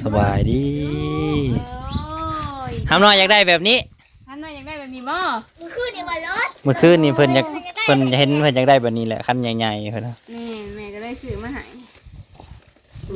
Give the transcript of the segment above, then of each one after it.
ສະບາຍດີ. ໂອ້ຍ ຫຳນ້ອຍຢາກໄດ້ແບບນີ້. ຫຳນ້ອຍຢາກໄດ້ແບບນີ້ບໍ່? ມື້ຄືນນີ້ວ່າລົດ ມື້ຄືນນີ້ເພິ່ນຢາກ ເພິ່ນເຫັນເພິ່ນຢາກໄດ້ແບບນີ້ແຫຼະ ຄັນໃຫຍ່ໆ ເພິ່ນນະ. ແມ່ນ ແມ່ກໍເລີຍຊື້ມາໃຫ້.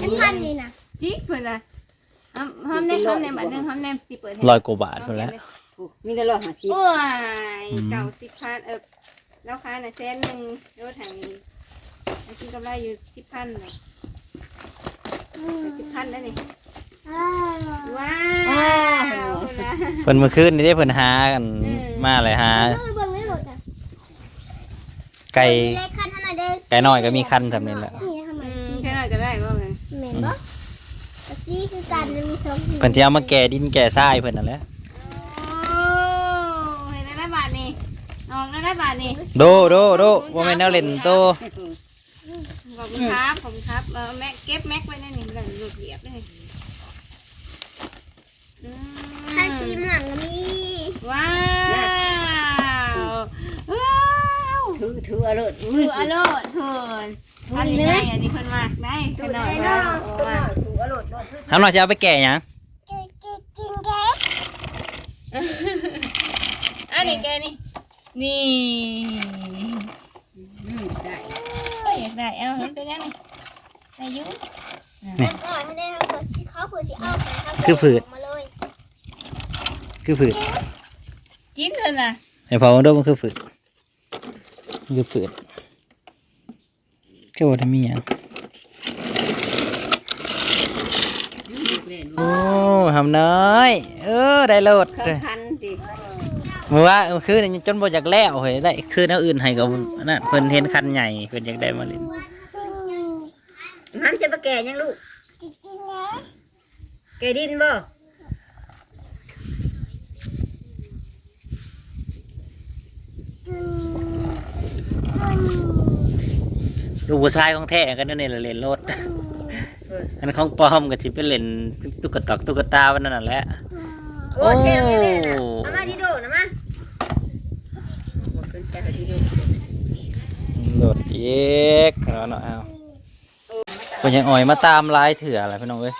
ເປັນພັນນີ້ນະ ຈິກເພິ່ນນະ. ຫອມ ຫອມແດ່ ຫອມແດ່ ບາດໜຶ່ງ ຫອມແດ່ ຊິເປີດໃຫ້. ຮ້ອຍກວ່າບາດພຸ້ນແຫຼະ. ໂອ້ ມີແຕ່ຮ້ອຍຫ້າສິບ. ໂອ້ຍ ອືມ ເກົ້າສິບພັນ ເອີ ລາວຂາຍນະແສນໜຶ່ງ ລົດໃຫ້ ໃຫ້ກິນກຳໄລຢູ່ສິບພັນເນາະ. ອືມ ສິບພັນໄດ້ນີ້. ວ້າວ ວ້າວ ເພິ່ນວ່າ ເພິ່ນມື້ຄືນນີ້ເດ້ ເພິ່ນຫາກັນ ເອີ ມາແລ້ວຫາ ເອີ ເບິ່ງໃນລົດນະ ໄກ່ ມີຫຼາຍຄັນຫັ້ນນະເດ້. ໄກ່ນ້ອຍກໍມີຄັນສ່ຳນີ້ແຫຼະ. ນີ້ທຳໄມ ອືມ ສີ ໄກ່ນ້ອຍກໍໄດ້ບໍ່? ແມ່ນ ອືມ ບໍ່? ກໍສີຄືກັນ ມັນມີສອງສີ. ເພິ່ນຊິເອົາມາແກ່ດິນແກ່ຊາຍເພິ່ນນັ້ນແຫຼະ. ໂອ້ ເຫັນແລ້ວບາດນີ້ ອອກແລ້ວບາດນີ້. ໂດ ໂດ ໂດ ບໍ່ແມ່ນແນວຫຼິ້ນໂຕ. ຂອບຄຸນຄັບ ຂອບຄຸນຄັບ. ເອີ ແມັກ ເກັບແມັກໄວ້ໃນນີ້ ມັນໂດນລົດຢຽບເດ້. ອືມ ຄັນສີມ່ວງກໍມີ. ວ້າວ ວ້າວ ຖື ຖືເອົາໂລດ ຖືເອົາໂລດເພິ່ນ. ອັນນີ້ໄດ້ ອັນນີ້ເພິ່ນມັກໄດ້. ຖືໄດ້ເນາະ ເພິ່ນນ້ອຍວ່າ ຖືເອົາໂລດ ໂລດ. ທາງນ້ອຍຊິເອົາໄປແກ່ຫຍັງ? ກິນ ກິນ ກິນແກ່ ອັນນີ້ແກ່ນີ້ ນີ້. ອືມ ໄດ້ ໂອ້ຍ ຢາກໄດ້. ເອົາ ມັນເປັນຫຍັງນີ້? ໄດ້ຢູ່. ນີ້ ເອົາກ່ອນ ເຮົາກໍຊິ ເຂົາກໍຊິເອົາໄປ ເຮົາກໍ ຄືຝືດ ເອົາມາເລີຍ ຄືຝືດ. ກິນເພິ່ນນະ ໃຫ້ພໍ່ເບິ່ງດູ ມັນຄືຝືດ ມັນຄືຝືດ. ຄືບໍ່ໄດ້ມີຫຍັງ. ໂອ້ ຫຳນ້ອຍ ເອີ ໄດ້ໂລດ. ເຄື່ອງພັນຕິ ມື້ວານ ມື້ຄືນນີ້ຈົນບໍ່ຢາກແລ້ວເຮີ້ຍ. ໄດ້ຊື້ແນວອື່ນໃຫ້ກໍ ອັນນັ້ນ ເພິ່ນເຫັນຄັນໃຫຍ່ ເພິ່ນຢາກໄດ້ມາຫຼິ້ນ. ຫຳຈະມາແກ່ຫຍັງລູກ? ແກ່ດິນບໍ່? ລູກຜູ້ຊາຍຂອງແທ້ກໍແນວນີ້ລະ ຫຼິ້ນໂລດ. ເອີ ອັນຂອງປອມກໍຊິໄປຫຼິ້ນຕຸກກະຕອກຕຸກກະຕາ ວັນນັ້ນນັ້ນແຫຼະ. ໂອ້ ໂອ້ ເທ່ແລ້ວ ເອົາມາດີໂດນະ ມາ ບໍ່ສົນໃຈດີໂດ. ໂລດອີກເນາະ ເອົາ. ເພິ່ນຍັງອ່ອຍມາຕາມຫຼາຍເທື່ອລະພີ່ນ້ອງເອີຍ.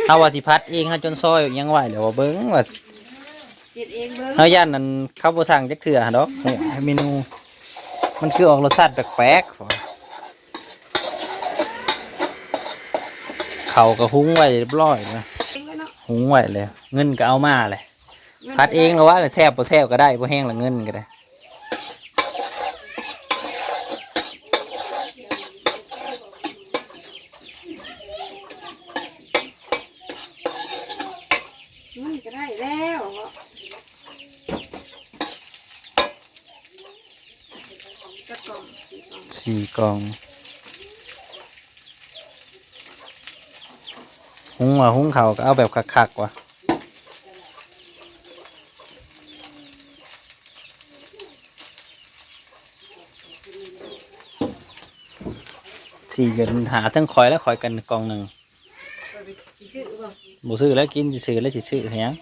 ເຮົາວ່າຊິຜັດເອງ ເຮົາຈົນຊອຍຫຍັງໄວ້ແລ້ວ ວ່າເບິ່ງວ່າ ເຮັດເອງເບິ່ງ. ເຮົາຢ້ານນັ້ນເຂົາບໍ່ສັ່ງຈັກເທື່ອຫັ້ນດອກ. ເມນູມັນຄືອອກລົດຊາດແປກໆ. ເຂົ້າກໍຫຸງໄວ້ຮຽບຮ້ອຍນະ ຫຸງໄວ້ແລ້ວ ເງິນກໍເອົາມາແລ້ວ. ຜັດເອງລະວ່າ ແຊບບໍ່ແຊບກໍໄດ້ ບໍ່ແຮງລະເງິນກໍໄດ້. ມັນກໍໄດ້ແລ້ວເນາະ ຈັກກ່ອງ? ສີ່ກ່ອງ ສີ່ກ່ອງ. ຫຸງວ່າ ຫຸງເຂົ້າກໍເອົາແບບຄັກໆວ່າ. ສີ່ ເງິນຫາທັງຂ້ອຍ ແລະ ຂ້ອຍກັນກ່ອງໜຶ່ງ. ຊິຊື້ບໍ່? ບໍ່ຊື້ແລ້ວ ກິນຊື່ໆ ແລ້ວຊິຊື້ຫຍັງ?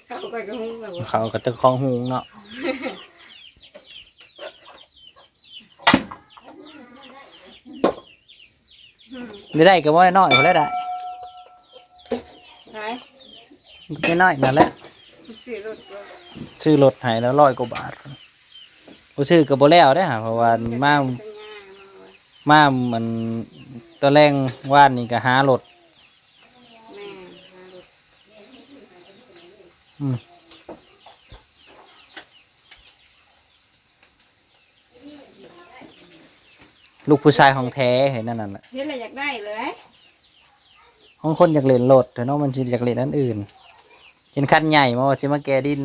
ເຂົ້າຂ້ອຍກໍຫຸງແລ້ວ ເຂົ້າກໍເຈົ້າຂອງຫຸງເນາະ. ໄດ້ ໄດ້ກໍບໍ່ນ້ອຍໆ ພຸ້ນແຫຼະ ໄດ້ ໄດ້ ນ້ອຍໆ ນັ້ນແຫຼະ. ຊື້ລົດ ຊື້ລົດໃຫ້ແລ້ວ ຮ້ອຍກວ່າບາດ. ບໍ່ຊື້ກໍບໍ່ແລ້ວເດ້ ເພາະວ່າມາ ມາ ອັນ ຕອນແລງວານນີ້ກໍຫາລົດ. ແມ່ນ ຫາລົດ. ອືມ. ລູກຜູ້ຊາຍຂອງແທ້ເຫັນອັນນັ້ນແຫຼະ ເຫັນແລ້ວຢາກໄດ້ເລີຍ. ຂອງຄົນຢາກຫຼິ້ນລົດເນາະ ມັນຊິຢາກຫຼິ້ນອັນອື່ນ. ເຫັນຄັນໃຫຍ່ມາວ່າຊິມາແກ່ດິນ.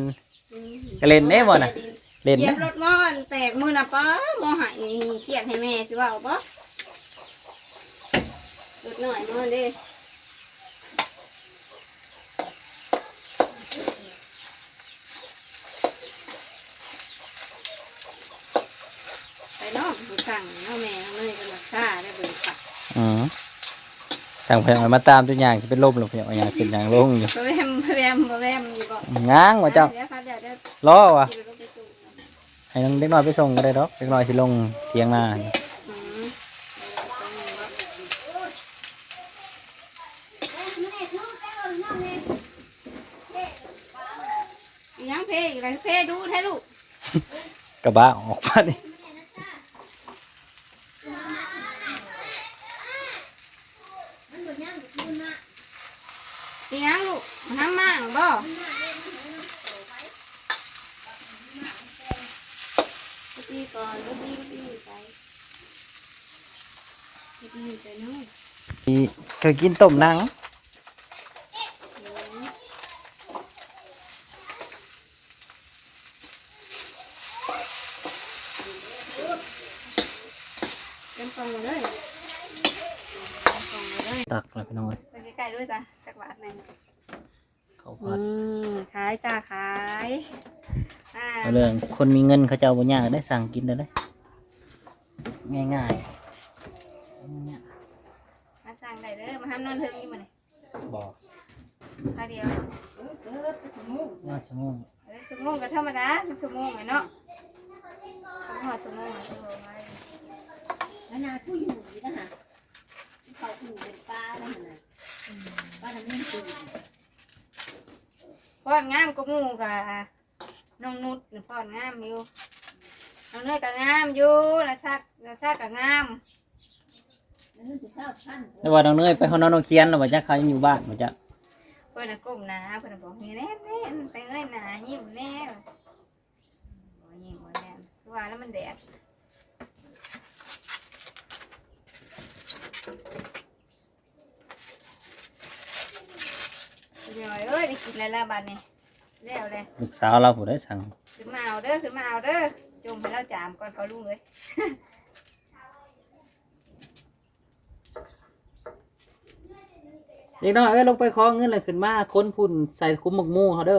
ອືມ ກໍຫຼິ້ນເດ້ໝໍນະ ຫຼິ້ນ ຢຽບລົດໝໍແຕກມື້ນະ ປ້າ ໝໍໃຫ້ຄຽດໃຫ້ແມ່ ຊິເວົ້າບໍ່? ລົດນ້ອຍໝໍເດ້. ໄປເນາະ ຜູ້ສັ່ງເນາະ ແມ່ນ້ອງເນີຍກໍລັກສາໄດ້ເບິ່ງປະ. ອືມ ທາງພະຍາມາຕາມຕົວຢ່າງ ຊິເປັນລົມແລ້ວ ພະຍາມຍ່າງຂຶ້ນຍ່າງລົງຢູ່. ບໍ່ແວມ ບໍ່ແວມ ບໍ່ແວມຢູ່ບໍ່? ຍ່າງວ່າເຈົ້າ ດຽວ ດຽວ ດຽວ ລໍວ່າ ໃຫ້ເດັກນ້ອຍໄປສົ່ງກໍໄດ້ດອກ ເດັກນ້ອຍຊິລົງຖຽງນາ. ອືມ ໄປສົ່ງບໍ່? ອືມ ໄປສົ່ງບໍ່? ອີຫຍັງເພອີກແລ້ວ ເພດຸແທ້ລູກ ກະບາອອກບາດນີ້ ອີຫຍັງລູກ ມາທຳໝາກບໍ? ໄປຕີກ່ອນ ໄປຕີ ໄປຕີໃສ? ໄປຕີໃສເນາະ? ນີ້ ເຄີຍກິນຕົ້ມໜັງ. ເຕັມກ່ອງເລີຍ ເຕັມກ່ອງເລີຍ ຕັກແລ້ວພີ່ນ້ອງເອີຍ ໄປໃກ້ໆ ດ້ວຍຈ້ະ ຈັກບາດໜຶ່ງ ເຂົ້າຜັດ ນີ້ ຂາຍຈ້າ ຂາຍ ອ່າ ເລື່ອງຄົນມີເງິນເຂົາເຈົ້າບໍ່ຍາກເດ້ ສັ່ງກິນໄດ້ເດ້ ງ່າຍໆ ມາສັ່ງໄດ້ເດີ ມາຫານອນເທິງຢູ່ມື້ນີ້. ບໍ່ ຄາວດຽວ ເອີ ເອີ ໄປຊົ່ວໂມງ ຮອດຊົ່ວໂມງ ເອີ ຊົ່ວໂມງກໍທຳມະດາ ຊົ່ວໂມງແຫຼະເນາະ ຮອດຊົ່ວໂມງ ຊົ່ວໂມງ ອັນນັ້ນຜູ້ຢູ່ນີ້ນະຫະ ເຂົາຢູ່ເປັນປານັ້ນນະ ອືມ ປານ້ຳມີນ ປ້ອນງາມກວ່າໝູ່ກະ ນ້ອງນຸດນີ້ຟ້ອນງາມຢູ່ ນ້ອງເນີຍກໍງາມຢູ່ ລະສັກ ລະສັກກໍງາມ ແຕ່ວ່ານ້ອງເນີຍໄປຮອດນ້ອງນກຂຽນແລ້ວບໍ່ຈັກ ເຂົາຍັງຢູ່ບ້ານບໍ່ຈັກ ເພິ່ນນະກົ້ມໜ້າ ເພິ່ນນະບອກ ນີ້ແຫຼະ ແມ່ນ ໄປເງີຍໜ້າ ຍິ້ມແດ່ ບໍ່ຍິ້ມບໍ່ແນມ ຄືວ່າແລ້ວມັນແດດ. ເອີຍ ໄດ້ກິນແລ້ວລະບາດນີ້ ແລ້ວແຫຼະ ລູກສາວລາວຜູ້ໃດສັ່ງ ຂຶ້ນມາເອົາເດີ ຂຶ້ນມາເອົາເດີ ຈົ່ມໃຫ້ລາວຈາມກ່ອນພໍ່ລຸງເອີຍ ເດັກນ້ອຍເອີຍ ລົງໄປຂໍເງິນແລ້ວຂຶ້ນມາຂົນຝຸ່ນໃສ່ຄຸມໝາກໂມເຮົາເດີ.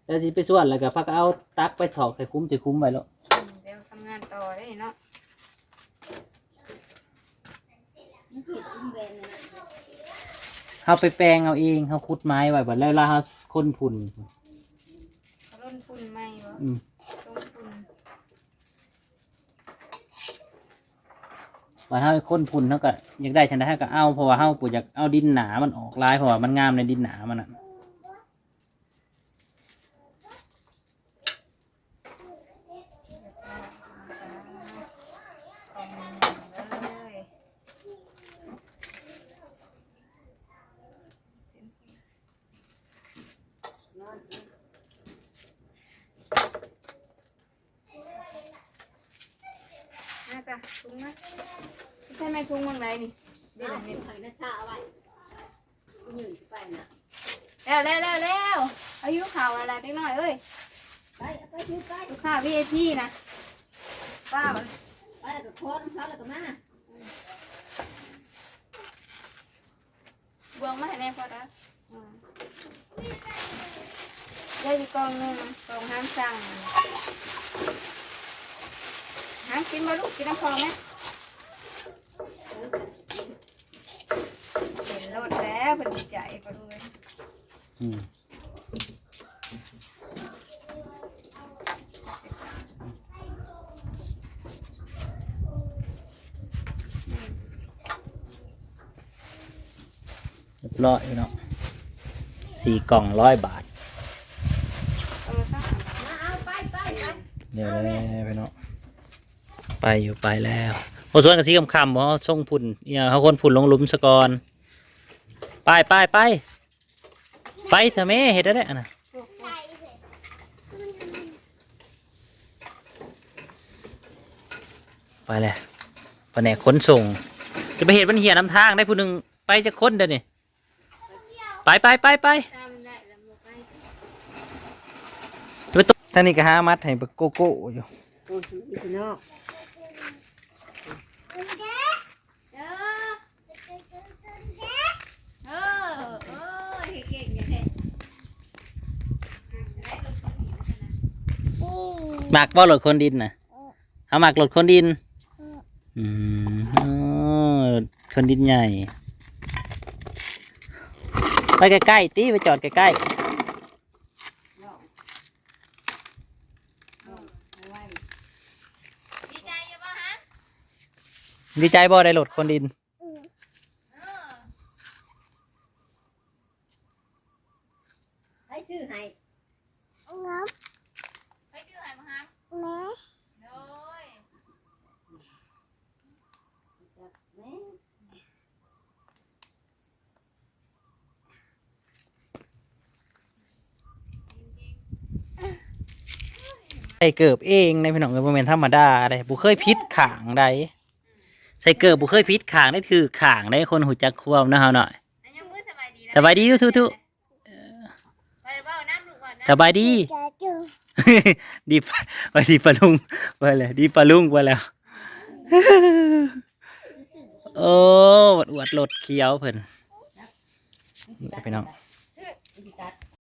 ແລ້ວຊິໄປສວນ ແລ້ວກໍພາກັນເອົາຕັກໄປຖອກໃສ່ຄຸມ ໃສ່ຄຸມໄວ້ໂລດ ອືມ ດຽວທຳງານຕໍ່ເດ້ເນາະ ມັນຖືກຄຸມແບນນະ ເຮົາໄປແປງເອົາເອງ ເຮົາຂຸດໝາຍໄວ້ ບັດແລ້ວລາວເຮົາຂົນຝຸ່ນ ຂົນຝຸ່ນໃໝ່ບໍ່? ອືມ ຂົນຝຸ່ນ ບັດເຮົາຂົນຝຸ່ນ ເຮົາກໍຢາກໄດ້ຈັ່ງໃດເຮົາກໍເອົາ ເພາະວ່າເຮົາບໍ່ຢາກເອົາດິນໜາມັນອອກຫຼາຍ ເພາະວ່າມັນງາມໃນດິນໜາມັນນະ. ມາຈ້ະ ທຸງມາ ໃສ່ແມ່ນທຸງເມືອງໃດນີ້ ເດ້ ເອົາ ນີ້ ໃຫ້ນະຊາເອົາໄວ້ ຜູ້ຍິງຊິໄປນະ ແລ້ວ ແລ້ວ ແລ້ວ ແລ້ວ ເອົາ ຫິວເຂົ້າແລ້ວເດັກນ້ອຍເອີຍ ໄປ ເອົາໄປ ຖືໄປ ລູກຄ້າ ວີໄອພີ ນະ ປ້າ ໄປ ແລ້ວກໍຂໍນຳເຂົາ ແລ້ວກໍມາ ບວງມາໃຫ້ແດ່ພໍ່ເດີ ອືມ ເຫຼືອຢູ່ກ່ອງໜຶ່ງ ຂອງຫາມສັ່ງ ຫາມກິນບໍ່ລູກ ກິນນຳພໍ່ແມ່ ເຫັນໂລດແລ້ວ ເພິ່ນດີໃຈບໍ່ລູກເອີຍ ອືມ. ຮຽບຮ້ອຍເນາະ ສີ່ກ່ອງຮ້ອຍບາດ ເອົາມາຊະ ມາເອົາ ໄປ ໄປ ໄປ ເດີ ໄປເນາະ ໄປຢູ່ ໄປແລ້ວ ບໍ່ຊວນກໍຊິຄ່ຳໆ ບໍ່ ເຮົາສົ່ງຝຸ່ນ ອີຫຍັງ ເຮົາຂົນຝຸ່ນລົງຫຼຸມຊະກ່ອນ ໄປ ໄປ ໄປ. ໄປເຖາະແມ່ ເຮັດໄດ້ແຫຼະອັນນະ ໄປແຫຼະ ພະແນກຂົນສົ່ງ ຈະໄປເຮັດມັນເຫ່ຍນຳທາງໄດ້ ຜູ້ໜຶ່ງໄປຈັກຄົນເດີນີ້ ໄປ ໄປ ໄປ ໄປ ທາງນີ້ກໍຫາມັດໃຫ້ໂກໂກ້ຢູ່ ໂອ້ຍ ພີ່ນ້ອງ ເອີ ເອີ ໂອ້ຍ ເກັ່ງແທ້ ມັກບໍ່ລົດຂົນດິນນະ? ເຮົາມັກລົດຂົນດິນ ອືມ ໂອ້ ລົດຂົນດິນໃຫຍ່ ໄປໃກ້ໆຕິ ໄປຈອດໃກ້ໆ ດີໃຈຢູ່ບໍ່ຮະ? ດີໃຈບໍ່ໄດ້ລົດຂົນດິນ? ອືມ ເອີ ຊື້ໃຫ້ ໃຜຊື້ໃຫ້ບັກຫຳ? ໂດຍ ໃສ່ເກີບເອງເດ້ພີ່ນ້ອງເອີຍ ບໍ່ແມ່ນທຳມະດາເດ້ ບໍ່ເຄີຍຜິດຂ້າງໃດ ໃສ່ເກີບບໍ່ເຄີຍຜິດຂ້າງໃດ ຖືກຂ້າງໃດ ຄົນຮູ້ຈັກຄວາມເນາະເຮົາເນາະ. ອັນ ຍກມືສະບາຍດີນະ ສະບາຍດີທຸກໆ ເອີ ບໍ່ໄດ້ເວົ້ານຳລູກ ເວົ້ານຳ ສະບາຍດີ ສະບາຍດີ ສະບາຍດີປ້າລຸງ ວ່າແລ້ວ ດີປ້າລຸງ ວ່າແລ້ວ. ໂອ້ ອວດໆລົດຂຽວເພິ່ນ ນີ້ພີ່ນ້ອງ ຊິຕັດ